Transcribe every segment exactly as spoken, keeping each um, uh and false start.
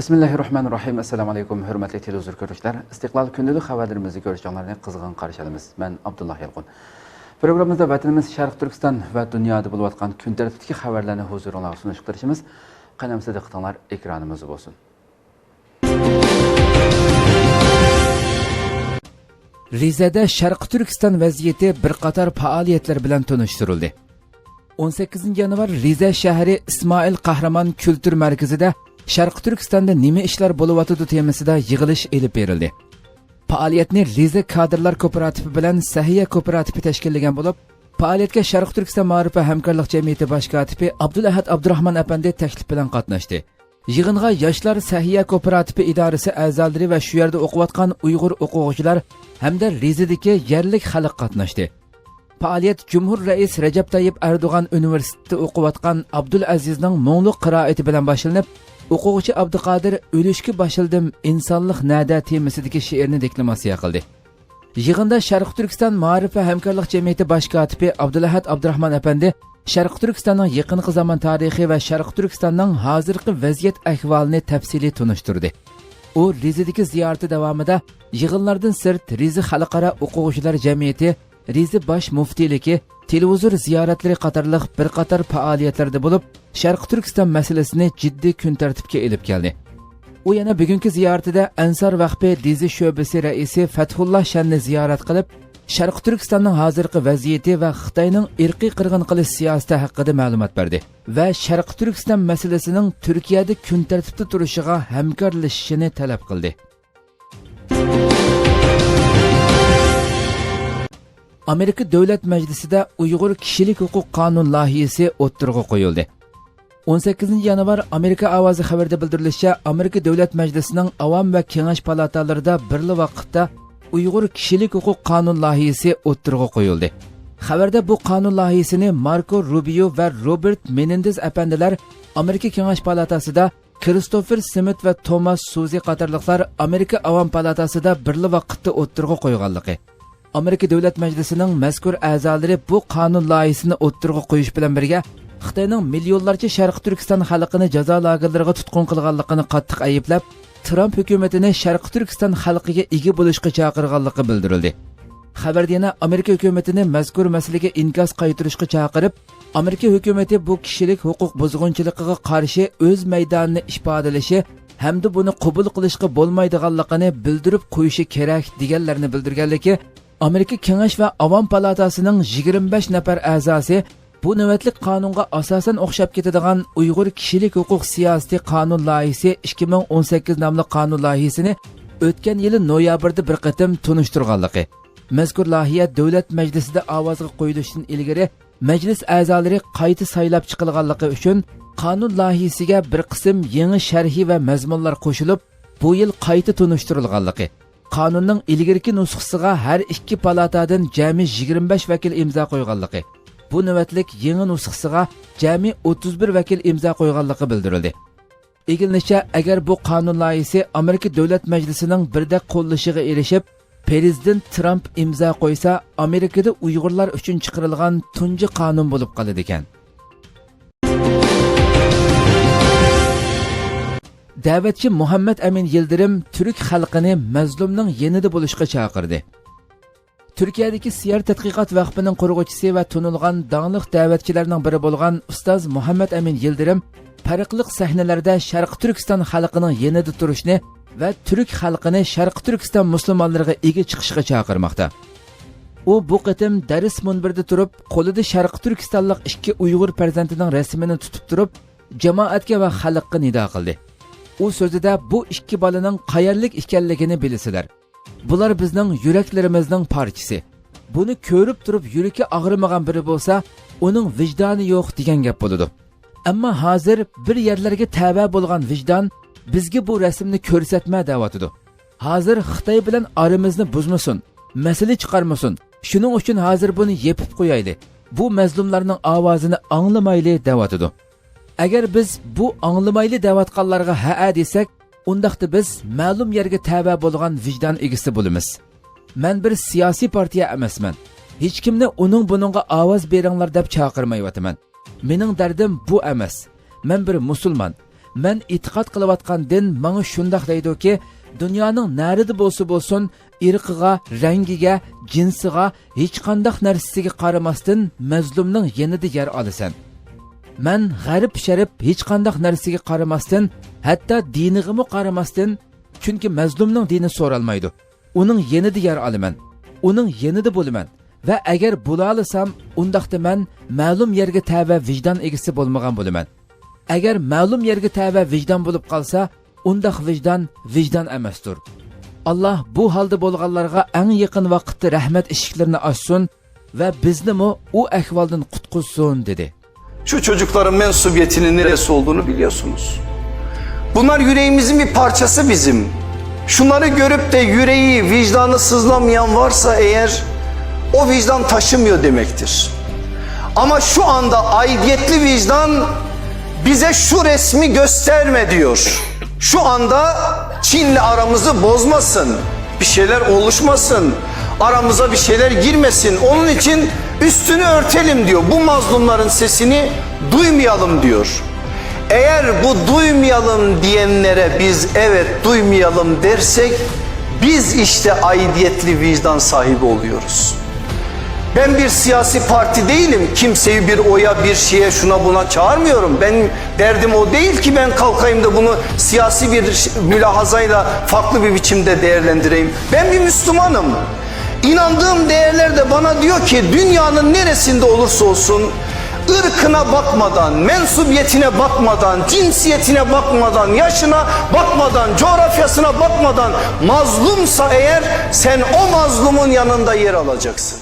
بىسمىللاھىررەھمانىررەھىم. ئەسسالامۇئەلەيكۇم، ھۆرمەتلىك تېلېۋىزور كۆرۈشلەر. ئىستىقلال كۈندىلىك خەۋەرلىرىمىزنى كۆرۈشۈڭلارنى قىزغىن قارشى ئالىمىز. مەن ئابدۇللا يالقۇن. پروگراممىمىزدا ۋەتىنىمىز شەرقىي تۈركىستان ۋە دۇنيادا بولۇۋاتقان كۈن تەرتىپتىكى خەۋەرلەرنى ھۇزۇرۇڭلارغا سۇنۇشقا تىرىشىمىز. قېنى ئەمىسە دىققىتىڭلار ئېكرانىمىزدا بولسۇن. رىزەدە شەرقىي تۈركىستان ۋەزىيىتى بىر قاتار پائالىيەتلەر بىلەن تونۇشتۇرۇلدى. ئون سەككىزىنچى يانۋار رىزە شەھىرى ئىسمائىل قەھرىمان كۈلتۈر مەركىزىدە شەرقىي تۈركىستاندا نېمە ئىشلار بولۇۋاتىدۇ تېمىسىدا يىغىلىش ئېلىپ بېرىلدى. پائالىيەتنى رىزە كادىرلار كوپىراتىپى بىلەن سەھىيە كوپىراتىپى تەشكىللىگەن بولۇپ، پائالىيەتكە شەرقىي تۈركىستان مائارىپ ۋە ھەمكارلىق جەمئىيىتى باش كاتىپى ئابدۇلئەھەت ئابدۇراخمان ئەپەندى تەكلىپ بىلەن قاتناشتى. يىغىنغا ياشلار سەھىيە كوپىراتىپى ئىدارىسى ئەزالىرى ۋە شۇ يەردە ئوقۇۋاتقان ئۇيغۇر ئوقۇغۇچىلار ھەمدە رىزىدىكى يەرلىك خەلق قاتناشتى. پائالىيەت جۇمھۇر رەئىس رەجەپ تايىپ ئەردوغان ئۇنىۋېرسىتېتىدا ئوقۇۋاتقان ئابدۇلئەزىزنىڭ مۇڭلۇق قىرائىتى بىلەن باشلىنىپ، ئوقۇغۇچى ئابدۇقادىر «ئۆلۈشكە باشلىدىم، ئىنسانلىق نەدە؟» تېمىسىدىكى شېئىرنى دېكلاماتسىيە قىلدى. يىغىندا شەرقىي تۈركىستان مائارىپ ۋە ھەمكارلىق جەمئىيىتى باش كاتىپى ئابدۇلئەھەت ئابدۇراخمان ئەپەندى شەرقىي تۈركىستاننىڭ يېقىنقى زامان تارىخى ۋە شەرقىي تۈركىستاننىڭ ھازىرقى ۋەزىيەت ئەھۋالىنى تەپسىلىي تونۇشتۇردى. ئۇ رىزىدىكى زىيارىتى داۋامىدا يىغىنلاردىن سىرت رىزە خەلقئارا ئوقۇغۇچىلار جەمئىيىتى، رىزە باش مۇفتىيلىكى، تېلېۋىزور زىيارەتلىرى قاتارلىق بىر قاتار پائالىيەتلەردە بولۇپ، شەرقىي تۈركىستان مەسىلىسىنى جىددىي كۈن تەرتىپكە ئېلىپ كەلدى. ئۇ يەنە بۈگۈنكى زىيارىتىدە ئەنسار ۋەخپى رىزە شۆبىسى رەئىسى فەتھۇللا شەننى زىيارەت قىلىپ، شەرقىي تۈركىستاننىڭ ھازىرقى ۋەزىيىتى ۋە خىتاينىڭ ئىرقىي قىرغىن قىلىش سىياسىتى ھەققىدە مەلۇمات بەردى ۋە شەرقىي تۈركىستان مەسىلىسىنىڭ تۈركىيەدە كۈن تەرتىپتە تۇرۇشىغا ھەمكارلىشىشىنى تەلەپ قىلدى. ئامېرىكا دۆلەت مەجلىسىدە ئۇيغۇر كىشىلىك ھوقۇق قانۇن لايىھىسى ئوتتۇرىغا قويۇلدى. ئون سەككىزىنچى يانۋار ئامېرىكا ئاۋازى خەۋىرىدە بىلدۈرۈلۈشىچە، ئامېرىكا دۆلەت مەجلىسىنىڭ ئاۋام ۋە كېڭەش پالاتالىرىدا بىرلا ۋاقىتتا ئۇيغۇر كىشىلىك ھوقۇق قانۇن لايىھىسى ئوتتۇرىغا قويۇلدى. خەۋەردە بۇ قانۇن لايىھىسىنى ماركو روبىيو ۋە روبېرت مېنېندېز ئەپەندىلەر ئامېرىكا كېڭەش پالاتاسىدا، كىرىستوفېر سمىت ۋە توماس سۇزى قاتارلىقلار ئامېرىكا ئاۋام پالاتاسىدا بىرلا ۋاقىتتا ئوتتۇرىغا قويغانلىقى، ئامېرىكا دۆلەت مەجلىسىنىڭ مەزكۇر ئەزالىرى بۇ قانۇن لايىھىسىنى ئوتتۇرىغا قويۇش بىلەن بىرگە، خىتاينىڭ مىليونلارچە شەرقىي تۈركىستان خەلقىنى جازا لاگېرلىرىغا تۇتقۇن قىلغانلىقىنى قاتتىق ئەيىبلەپ، ترامپ ھۆكۈمىتىنى شەرقىي تۈركىستان خەلقىگە ئىگە بولۇشقا چاقىرغانلىقى بىلدۈرۈلدى. خەۋەردە يەنە ئامېرىكا ھۆكۈمىتىنى مەزكۇر مەسىلىگە ئىنكاس قايتۇرۇشقا چاقىرىپ، ئامېرىكا ھۆكۈمىتى بۇ كىشىلىك ھوقۇق بۇزغۇنچىلىقىغا قارشى ئۆز مەيدانىنى ئىپادىلىشى ھەمدە بۇنى قوبۇل قىلىشقا بولمايدىغانلىقىنى بىلدۈرۈپ قويۇشى كېرەك، دېگەنلەرنى بىلدۈرگەنلىكى، ئامېرىكا كېڭەش ۋە ئاۋام پالاتاسىنىڭ يىگىرمە بەش نەپەر ئەزاسى بۇ نۆۋەتلىك قانۇنغا ئاساسەن ئوخشاپ كېتىدىغان ئۇيغۇر كىشىلىك ھوقۇق سىياسىتى قانۇن لايىھىسى ئىككى مىڭ ئون سەككىز ناملىق قانۇن لايىھىسىنى ئۆتكەن يىلى نويابىردا بىر قېتىم تونۇشتۇرغانلىقى، مەزكۇر لايىھە دۆلەت مەجلىسىدە ئاۋازغا قويۇلۇشتىن ئىلگىرى مەجلىس ئەزالىرى قايتا سايلاپ چىقىلغانلىقى ئۈچۈن قانۇن لايىھىسىگە بىر قىسىم يېڭى شەرھى ۋە مەزمۇنلار قوشۇلۇپ، بۇ يىل قايتا تونۇشتۇرۇلغانلىقى، قانۇننىڭ ئىلگىرىكى نۇسخىسىغا ھەر ئىككى پالاتادىن جەمئىي يىگىرمە بەش ۋەكىل ئىمزا قويغانلىقى، بۇ نۆۋەتلىك يېڭى نۇسخىسىغا جەمئىي ئوتتۇز بىر ۋەكىل ئىمزا قويغانلىقى بىلدۈرۈلدى. ئىگىلىنىشىچە، ئەگەر بۇ قانۇن لايىھىسى ئامېرىكا دۆلەت مەجلىسىنىڭ بىردەك قوللىشىغا ئېرىشىپ، پىرېزىدېنت ترامپ ئىمزا قويسا، ئامېرىكىدا ئۇيغۇرلار ئۈچۈن چىقىرىلغان تۇنجى قانۇن بولۇپ قالىدىكەن. دەۋەتچى مۇھەممەد ئەمىن يىلدىرىم تۈرك خەلقىنى مەزلۇمنىڭ يېنىدا بولۇشقا چاقىردى. تۈركىيەدىكى سىيار تەتقىقات ۋەقپىنىڭ قۇرغۇچىسى ۋە تونۇلغان داڭلىق دەۋەتچىلەرنىڭ بىرى بولغان ئۇستاز مۇھەممەد ئەمىن يىلدىرىم پەرقلىق سەھنىلەردە شەرقىي تۈركىستان خەلقىنىڭ يېنىدا تۇرۇشنى ۋە تۈرك خەلقىنى شەرقىي تۈركىستان مۇسۇلمانلىرىغا ئىگە چىقىشقا چاقىرماقتا. ئۇ بۇ قېتىم دەرس مۇنبىرىدە تۇرۇپ، قولىدا شەرقىي تۈركىستانلىق ئىككى ئۇيغۇر پەرزەنتىنىڭ رەسىمىنى تۇتۇپ تۇرۇپ، جامائەتكە ۋە خەلققە نىدا قىلدى. ئۇ سۆزىدە بۇ ئىككى بالىنىڭ قەيەرلىك ئىكەنلىكىنى بىلىسىلەر. بۇلار بىزنىڭ يۈرەكلىرىمىزنىڭ پارچىسى. بۇنى كۆرۈپ تۇرۇپ يۈرىكى ئاغرىمىغان بىرى بولسا، ئۇنىڭ ۋىجدانى يوق دېگەن گەپ بولىدۇ. ئەمما ھازىر بىر يەرلەرگە تەۋە بولغان ۋىجدان بىزگە بۇ رەسىمنى كۆرسەتمە دەۋاتىدۇ. ھازىر خىتاي بىلەن ئارىمىزنى بۇزمىسۇن، مەسىلە چىقارمىسۇن. شۇنىڭ ئۈچۈن ھازىر بۇنى يېپىپ قويايلى. بۇ مەزلۇملارنىڭ ئاۋازىنى ئاڭلىمايلى دەۋاتىدۇ. ئەگەر بىز بۇ ئاڭلىمايلى دەۋاتقانلارغا ھەئە دېسەك، ئۇنداقتا بىز مەلۇم يەرگە تەۋە بولغان ۋىجدان ئىگىسى بولىمىز. مەن بىر سىياسىي پارتىيە ئەمەسمەن. ھېچكىمنى ئۇنىڭ بۇنىڭغا ئاۋاز بېرىڭلار دەپ چاقىرمايۋاتىمەن. مېنىڭ دەردىم بۇ ئەمەس. مەن بىر مۇسۇلمان. مەن ئېتىقاد قىلىۋاتقان دىن ماڭا شۇنداق دەيدۇكى، دۇنيانىڭ نەرىدە بولسا بولسۇن، ئىرقىغا، رەڭگىگە، جىنسىغا، ھېچقانداق نەرسىسىگە قارىماستىن، مەزلۇمنىڭ يېنىدا يەر ئالىسەن. مەن غەرب شەرق ھېچقانداق نەرسىگە قارىماستىن، ھەتتا دىنىغىمۇ قارىماستىن، چۈنكى مەزلۇمنىڭ دىنى سورالمايدۇ. ئۇنىڭ يېنىدا يەر ئالىمەن. ئۇنىڭ يېنىدا بولىمەن. ۋە ئەگەر بولالىسام، ئۇنداقتا مەن مەلۇم يەرگە تەۋە ۋىجدان ئىگىسى بولمىغان بولىمەن. ئەگەر مەلۇم يەرگە تەۋە ۋىجدان بولۇپ قالسا، ئۇنداق ۋىجدان ۋىجدان ئەمەستۇر. ئاللا بۇ ھالدا بولغانلارغا ئەڭ يېقىن ۋاقىتتا رەھمەت ئىشىكلىرىنى ئاچسۇن ۋە بىزنىمۇ ئۇ ئەھۋالدىن قۇتقۇزسۇن، دېدى. Şu çocukların mensubiyetinin neresi olduğunu biliyorsunuz. Bunlar yüreğimizin bir parçası bizim. Şunları görüp de yüreği, vicdanı sızlamayan varsa eğer, o vicdan taşımıyor demektir. Ama şu anda aidiyetli vicdan bize şu resmi gösterme diyor. Şu anda Çin'le aramızı bozmasın, bir şeyler oluşmasın, aramıza bir şeyler girmesin. Onun için üstünü örtelim diyor. Bu mazlumların sesini duymayalım diyor. Eğer bu duymayalım diyenlere biz evet duymayalım dersek, biz işte aidiyetli vicdan sahibi oluyoruz. Ben bir siyasi parti değilim. Kimseyi bir oya, bir şeye, şuna buna çağırmıyorum. Ben derdim o değil ki ben kalkayım da bunu siyasi bir mülahazayla farklı bir biçimde değerlendireyim. Ben bir Müslümanım. İnandığım değerler de bana diyor ki dünyanın neresinde olursa olsun, ırkına bakmadan, mensubiyetine bakmadan, cinsiyetine bakmadan, yaşına bakmadan, coğrafyasına bakmadan mazlumsa eğer, sen o mazlumun yanında yer alacaksın.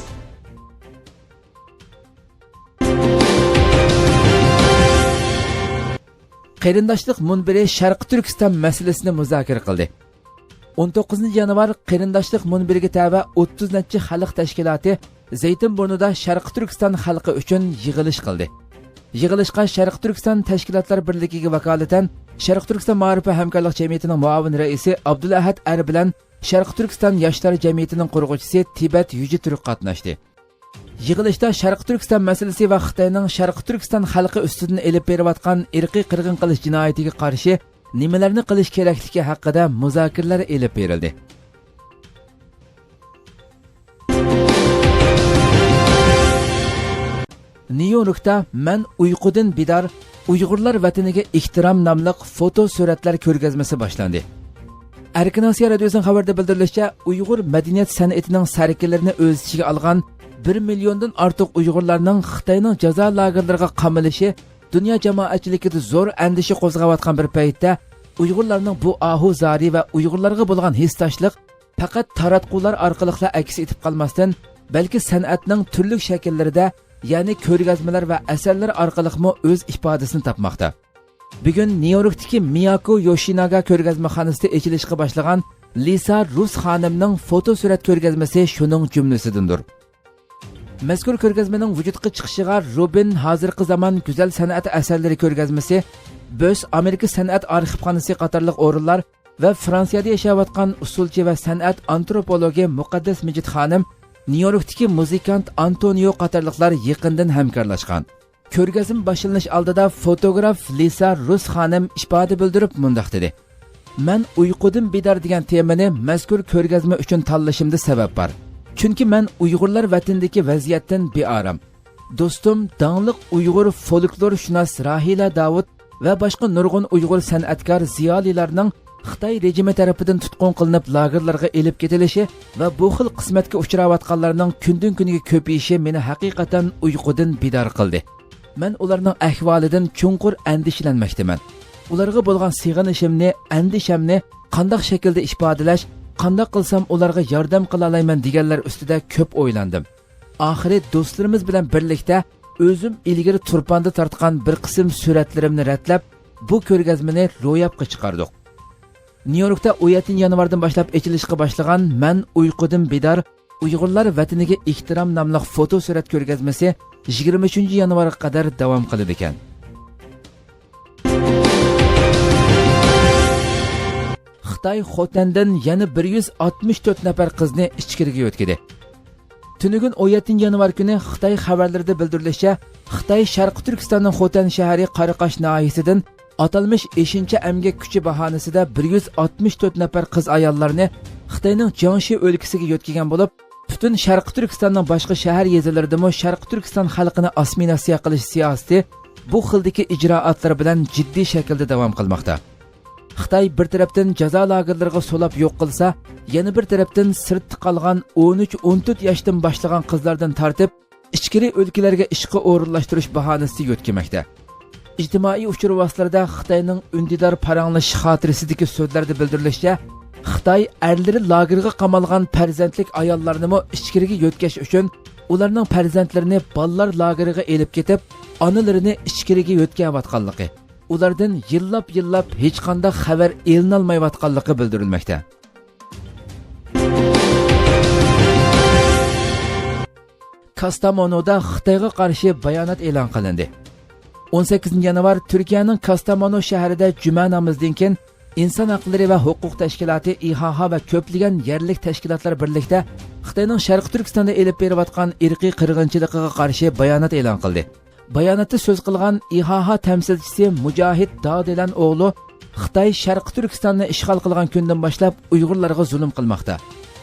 قېرىنداشلىق مۇنبىرى شەرقىي تۈركىستان مەسىلىسىنى مۇزاكىرە قىلدى. ئون توققۇزىنچى يانۋار قېرىنداشلىق مۇنبىرىگە تەۋە ئوتتۇز نەچچە خەلق تەشكىلاتى زەيتىنبۇرنىدا شەرقىي تۈركىستان خەلقى ئۈچۈن يىغىلىش قىلدى. يىغىلىشقا شەرقىي تۈركىستان تەشكىلاتلار بىرلىكىگە ۋاكالىتەن شەرقىي تۈركىستان مائارىپ ۋە ھەمكارلىق جەمئىيىتىنىڭ مۇئاۋىن رەئىسى ئابدۇلئەھەد ئەر بىلەن شەرقىي تۈركىستان ياشلار جەمئىيىتىنىڭ قۇرغۇچىسى تىبەت يۈجى تۈرك قاتناشتى. يىغىلىشتا شەرقىي تۈركىستان مەسىلىسى ۋە خىتاينىڭ شەرقىي تۈركىستان خەلقى ئۈستىدىن ئېلىپ بېرىۋاتقان ئىرقىي قىرغىن قىلىش جىنايىتىگە قارشى نېمىلەرنى قىلىش كېرەكلىكى ھەققىدە مۇزاكىرىلەر ئېلىپ بېرىلدى. نيۇ يوركتا مەن ئۇيقۇدىن بىدار، ئۇيغۇرلار ۋەتىنىگە ئېھتىرام ناملىق فوتو سۈرەتلەر كۆرگەزمىسى باشلاندى. ئەركىن ئاسىيا رادىيوسىنىڭ خەۋىرىدە بىلدۈرۈلۈشىچە، ئۇيغۇر مەدەنىيەت سەنئىتىنىڭ سەركىلىرىنى ئۆز ئىچىگە ئالغان بىر مىليوندىن ئارتۇق ئۇيغۇرلارنىڭ خىتاينىڭ جازا لاگېرلىرىغا قامىلىشى دۇنيا جامائەتچىلىكىدە زور ئەندىشە قوزغاۋاتقان بىر پەيتتە، ئۇيغۇرلارنىڭ بۇ ئاھۇ زارى ۋە ئۇيغۇرلارغا بولغان ھېسداشلىق پەقەت تاراتقۇلار ئارقىلىقلا ئەكس ئېتىپ قالماستىن، بەلكى سەنئەتنىڭ تۈرلۈك شەكىللىرىدە، يەنى كۆرگەزمىلەر ۋە ئەسەرلەر ئارقىلىقمۇ ئۆز ئىپادىسىنى تاپماقتا. بۈگۈن نيۇ يوركتىكى مىياكو يوشىناگا كۆرگەزمىخانىسىدا ئېچىلىشقا باشلىغان لىسا رۇس خانىمنىڭ فوتو سۈرەت كۆرگەزمىسى شۇنىڭ جۈملىسىدىندۇر. مەزكۇر كۆرگەزمىنىڭ ۋۇجۇدقا چىقىشىغا روبىن ھازىرقى زامان گۈزەل سەنئەت ئەسەرلىرى كۆرگەزمىسى، بۆس ئامېرىكا سەنئەت ئارخىپخانىسى قاتارلىق ئورۇنلار ۋە فرانسىيەدە ياشاۋاتقان ئۇسسۇلچى ۋە سەنئەت ئانتروپولوگى مۇقەددەس مىجىت خانىم، نيۇ يوركتىكى مۇزىكانت ئانتونىيو قاتارلىقلار يېقىندىن ھەمكارلاشقان. كۆرگەزمە باشلىنىش ئالدىدا فوتوگراف لىسا رۇس خانىم ئىپادە بىلدۈرۈپ مۇنداق دېدى: مەن ئۇيقۇدىن بىدار دېگەن تېمىنى مەزكۇر كۆرگەزمە ئۈچۈن تاللىشىمدا سەۋەب بار. چۈنكى مەن ئۇيغۇرلار ۋەتىنىدىكى ۋەزىيەتتىن بىئارام. دوستۇم، داڭلىق ئۇيغۇر فولكلورشۇناس راھىلە داۋۇت ۋە باشقا نۇرغۇن ئۇيغۇر سەنئەتكار زىيالىيلارنىڭ خىتاي رېجىمى تەرىپىدىن تۇتقۇن قىلىنىپ لاگېرلارغا ئېلىپ كېتىلىشى ۋە بۇ خىل قىسمەتكە ئۇچراۋاتقانلارنىڭ كۈندىن-كۈنگە كۆپىيىشى مېنى ھەقىقەتەن ئۇيقۇدىن بىدار قىلدى. مەن ئۇلارنىڭ ئەھۋالىدىن چوڭقۇر ئەندىشىلەنمەكتىمەن. ئۇلارغا بولغان سېغىنىشىمنى، ئەندىشەمنى قانداق شەكىلدە ئىپادىلەش، قانداق قىلسام ئۇلارغا ياردەم قىلالايمەن دېگەنلەر ئۈستىدە كۆپ ئويلاندىم. ئاخىرى دوستلىرىمىز بىلەن بىرلىكتە ئۆزۈم ئىلگىرى تۇرپاندا تارتقان بىر قىسىم سۈرەتلىرىمنى رەتلەپ، بۇ كۆرگەزمىنى روياپقا چىقاردۇق. نيۇ يوركتا ئون يەتتىنچى يانۋاردىن باشلاپ ئېچىلىشقا باشلىغان مەن ئۇيقۇدىن بىدار، ئۇيغۇرلار ۋەتىنىگە ئېھتىرام ناملىق فوتو سۈرەت كۆرگەزمىسى يىگىرمە ئۈچىنچى يانۋارغا قەدەر داۋام قىلىدىكەن. خىتاي خوتەندىن يەنە بىر يۈز ئاتمىش تۆت نەپەر قىزنى ئىچكىرىگە يۆتكىدى. تۈنۈگۈن ئون يەتتىنچى يانۋار كۈنى خىتاي خەۋەرلىرىدە بىلدۈرۈلۈشىچە، خىتاي شەرقىي تۈركىستاننىڭ خوتەن شەھىرى قاراقاش ناھىيىسىدىن ئاتالمىش ئېشىنچا ئەمگەك كۈچى باھانىسىدە بىر يۈز ئاتمىش تۆت نەپەر قىز-ئاياللارنى خىتاينىڭ جياڭشى ئۆلكىسىگە يۆتكىگەن بولۇپ، پۈتۈن شەرقىي تۈركىستاننىڭ باشقا شەھەر يېزىلىرىدىمۇ شەرقىي تۈركىستان خەلقىنى ئاسسىمىلياتسىيە قىلىش سىياسىتى بۇ خىلدىكى ئىجرائاتلار بىلەن جىددىي شەكىلدە داۋام قىلماقتا. خىتاي بىر تەرەپتىن جازا لاگېرلىرىغا سولاپ يوق قىلسا، يەنە بىر تەرەپتىن سىرتتا قالغان ئون ئۈچ، ئون تۆت ياشتىن باشلىغان قىزلاردىن تارتىپ، ئىچكىرى ئۆلكىلەرگە ئىشقا ئورۇنلاشتۇرۇش باھانىسى يۆتكىمەكتە. ئىجتىمائىي ئۇچۇر ۋاسىتىلىرىدە خىتاينىڭ ئۈندىدار پاراڭلىشىش خاتىرىسىدىكى سۆزلەردە بىلدۈرۈلۈشىچە، خىتاي ئەرلىرى لاگېرغا قامالغان پەرزەنتلىك ئاياللارنىمۇ ئىچكىرىگە يۆتكەش ئۈچۈن ئۇلارنىڭ پەرزەنتلىرىنى بالىلار لاگېرىغا ئېلىپ كېتىپ، ئانىلىرىنى ئىچكىرىگە يۆتكەۋاتقانلىقى، ئۇلاردىن يىللاپ-يىللاپ ھېچقانداق خەۋەر ئېلىنالمايۋاتقانلىقى بىلدۈرۈلمەكتە. كاستامونۇدا خىتايغا قارشى بايانات ئېلان قىلىندى. ئون سەككىزىنچى يانۋار تۈركىيەنىڭ كاستامونۇ شەھىرىدە جۈمە نامىزىدىن كېيىن ئىنسان ھەقلىرى ۋە ھوقۇق تەشكىلاتى ئىھاھا ۋە كۆپلىگەن يەرلىك تەشكىلاتلار بىرلىكتە خىتاينىڭ شەرقىي تۈركىستاندا ئېلىپ بېرىۋاتقان ئىرقىي قىرغىنچىلىقىغا قارشى بايانات ئېلان قىلدى. باياناتتا سۆز قىلغان ئىھاھا تەمسىلچىسى مۇجاھىد دادىلەن ئوغلۇ خىتاي شەرقىي تۈركىستاننى ئىشغال قىلغان كۈندىن باشلاپ ئۇيغۇرلارغا زۇلۇم قىلماقتا.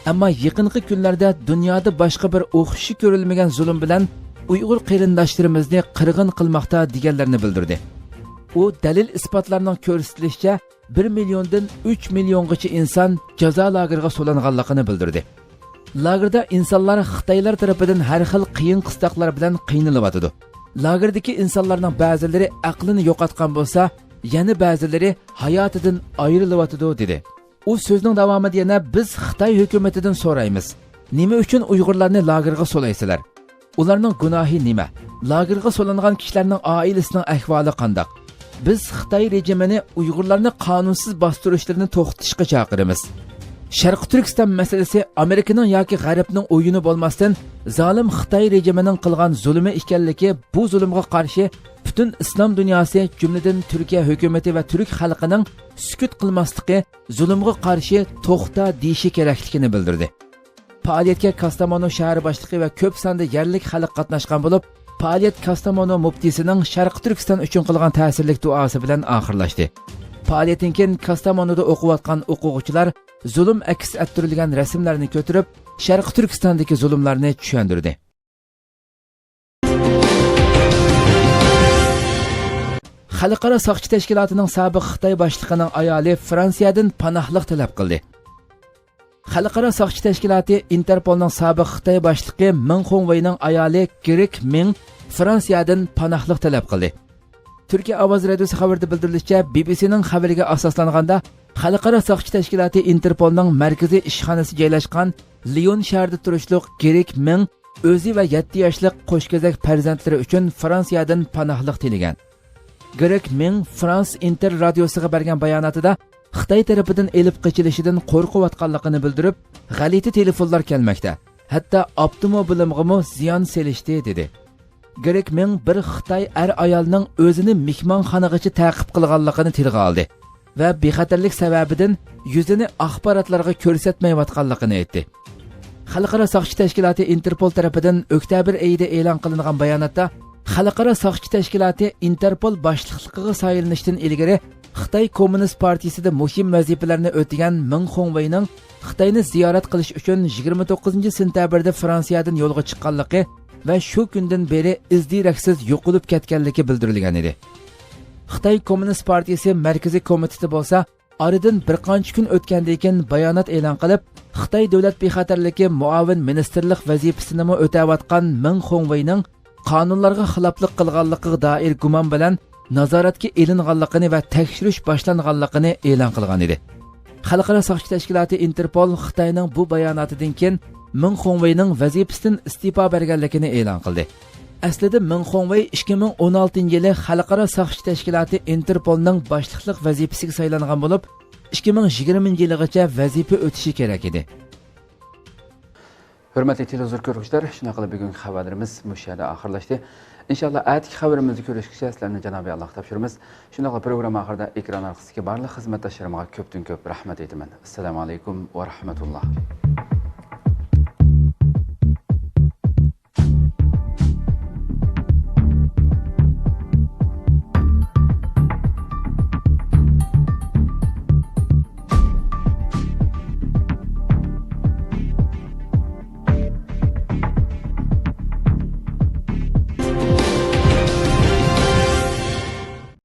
ئەمما يېقىنقى كۈنلەردە دۇنيادا باشقا بىر ئوخشىشى كۆرۈلمىگەن زۇلۇم بىلەن ئۇيغۇر قېرىنداشلىرىمىزنى قىرغىن قىلماقتا، دېگەنلەرنى بىلدۈردى. ئۇ دەلىل-ئىسپاتلارنىڭ كۆرسىتىلىشىچە، بىر مىليوندىن ئۈچ مىليونغىچە ئىنسان جازا لاگېرىغا سولانغانلىقىنى بىلدۈردى. لاگېردا ئىنسانلار خىتايلار تەرىپىدىن ھەر خىل قىيىن-قىستاقلار بىلەن قىينىلىۋاتىدۇ. لاگېردىكى ئىنسانلارنىڭ بەزىلىرى ئەقلىنى يوقاتقان بولسا، يەنە بەزىلىرى ھاياتىدىن ئايرىلىۋاتىدۇ، دېدى. ئۇ سۆزىنىڭ داۋامىدا يەنە، بىز خىتاي ھۆكۈمىتىدىن سورايمىز، نېمە ئۈچۈن ئۇيغۇرلارنى لاگېرغا سولايسىلەر؟ ئۇلارنىڭ گۇناھى نېمە؟ لاگېرغا سولانغان كىشىلەرنىڭ ئائىلىسىنىڭ ئەھۋالى قانداق؟ بىز خىتاي رېجىمىنى ئۇيغۇرلارنى قانۇنسىز باستۇرۇشلىرىنى توختىتىشقا چاقىرىمىز. شەرقىي تۈركىستان مەسىلىسى ئامېرىكىنىڭ ياكى غەربنىڭ ئويۇنى بولماستىن، زالىم خىتاي رېجىمىنىڭ قىلغان زۇلۇمى ئىكەنلىكى، بۇ زۇلۇمغا قارشى پۈتۈن ئىسلام دۇنياسى، جۈملىدىن تۈركىيە ھۆكۈمىتى ۋە تۈرك خەلقىنىڭ سۈكۈت قىلماسلىقى، زۇلۇمغا قارشى توختا دېيىشى كېرەكلىكىنى بىلدۈردى. پائالىيەتكە كاستامونۇ شەھەر باشلىقى ۋە كۆپ ساندا يەرلىك خەلق قاتناشقان بولۇپ، پائالىيەت كاستامونۇ مۇپتىسىنىڭ شەرقىي تۈركىستان ئۈچۈن قىلغان تەسىرلىك دۇئاسى بىلەن ئاخىرلاشتى. پائالىيەتتىن كېيىن كاستامونۇدا ئوقۇۋاتقان ئوقۇغۇچىلار زۇلۇم ئەكس ئەتتۈرۈلگەن رەسىملەرنى كۆتۈرۈپ، شەرقىي تۈركىستاندىكى زۇلۇملارنى چۈشەندۈردى. خەلقئارا ساقچى تەشكىلاتىنىڭ سابىق خىتاي باشلىقىنىڭ ئايالى فرانسىيەدىن پاناھلىق تەلەپ قىلدى. خەلقئارا ساقچى تەشكىلاتى ئىنتېرپولنىڭ سابىق خىتاي باشلىقى مېڭ خۇڭۋېينىڭ ئايالى گېرېك مېڭ فرانسىيەدىن پاناھلىق تەلەپ قىلدى. تۈركىيە ئاۋازى رادىيوسى خەۋىرىدە بىلدۈرۈلۈشىچە، بى بى سىنىڭ خەۋىرىگە ئاساسلانغاندا، خەلقئارا ساقچى تەشكىلاتى ئىنتېرپولنىڭ مەركىزىي ئىشخانىسى جايلاشقان ليون شەھىرىدە تۇرۇشلۇق گېرېك مېڭ ئۆزى ۋە يەتتە ياشلىق قوشكېزەك پەرزەنتلىرى ئۈچۈن فرانسىيەدىن پاناھلىق تىلىگەن. گېرېك مېڭ فرانس ئىنتېر رادىيوسىغا بەرگەن باياناتىدا خىتاي تەرىپىدىن ئېلىپ قېچىلىشىدىن قورقۇۋاتقانلىقىنى بىلدۈرۈپ، غەلىتە تېلېفونلار كەلمەكتە، ھەتتا ئاپتوموبىلىمغىمۇ زىيان سېلىشتى، دېدى. گېرېك مېڭ بىر خىتاي ئەر ئايالنىڭ ئۆزىنى مېھمانخانىغىچە تەقىپ قىلغانلىقىنى تىلغا ئالدى ۋە بىخەتەرلىك سەۋەبىدىن يۈزىنى ئاخباراتلارغا كۆرسەتمەيۋاتقانلىقىنى ئېيتتى. خەلقئارا ساقچى تەشكىلاتى ئىنتېرپول تەرىپىدىن ئۆكتەبىر ئېيىدا ئېلان قىلىنغان باياناتتا، خەلقئارا ساقچى تەشكىلاتى ئىنتېرپول باشلىقلىقىغا سايلىنىشتىن ئىلگىرى خىتاي كوممۇنىست پارتىيىسىدە مۇھىم ۋەزىپىلەرنى ئۆتىگەن مېڭ خۇڭۋېينىڭ خىتاينى زىيارەت قىلىش ئۈچۈن يىگىرمە توققۇزىنچى سېنتەبىردە فرانسىيەدىن يولغا چىققانلىقى ۋە شۇ كۈندىن بېرى ئىز-دېرەكسىز يوقىلىپ كەتكەنلىكى بىلدۈرۈلگەن ئىدى. خىتاي كوممۇنىست پارتىيىسى مەركىزىي كومىتېتى بولسا ئارىدىن بىر قانچە كۈن ئۆتكەندىن كېيىن بايانات ئېلان قىلىپ، خىتاي دۆلەت بىخەتەرلىكى مۇئاۋىن مىنىستىرلىق ۋەزىپىسىنىمۇ ئۆتەۋاتقان مېڭ خۇڭۋېينىڭ قانۇنلارغا خىلاپلىق قىلغانلىقىغا دائىر گۇمان بىلەن نازارەتكە ئېلىنغانلىقىنى ۋە تەكشۈرۈش باشلانغانلىقىنى ئېلان قىلغان ئىدى. خەلقئارا ساقچى تەشكىلاتى ئىنتېرپول خىتاينىڭ بۇ باياناتىدىن كېيىن مېڭ خۇڭۋېينىڭ ۋەزىپىسىدىن ئىستېپا بەرگەنلىكىنى ئېلان قىلدى. ئەسلىدە مېڭ خۇڭۋېي ئىككى مىڭ ئون ئالتىنچى يىلى خەلقئارا ساقچى تەشكىلاتى ئىنتېرپولنىڭ باشلىقلىق ۋەزىپىسىگە سايلانغان بولۇپ، ئىككى مىڭ يىگىرمىنچى يىلىغىچە ۋەزىپە ئۆتىشى كېرەك ئىدى. ھۆرمەتلىك تېلېۋىزور كۆرگۈچىلەر، شۇنداقلا بۈگۈنكى خەۋەرلىرىمىز مۇشۇ يەردە ئاخىرلاشتى. ئىنشاللا ئەتىكى خەۋىرىمىزدە كۆرۈشكىچە سىلەرنى جانابى ئاللاغا تاپشۇرىمىز. شۇنداقلا پروگرامما ئاخىرىدا ئېكران ئارقىسىدىكى بارلىق خىزمەتداشلىرىمغا كۆپتىن كۆپ رەھمەت ئېيتىمەن. ئەسسالامۇ ئەلەيكۇم ۋە رەھمەتۇللا.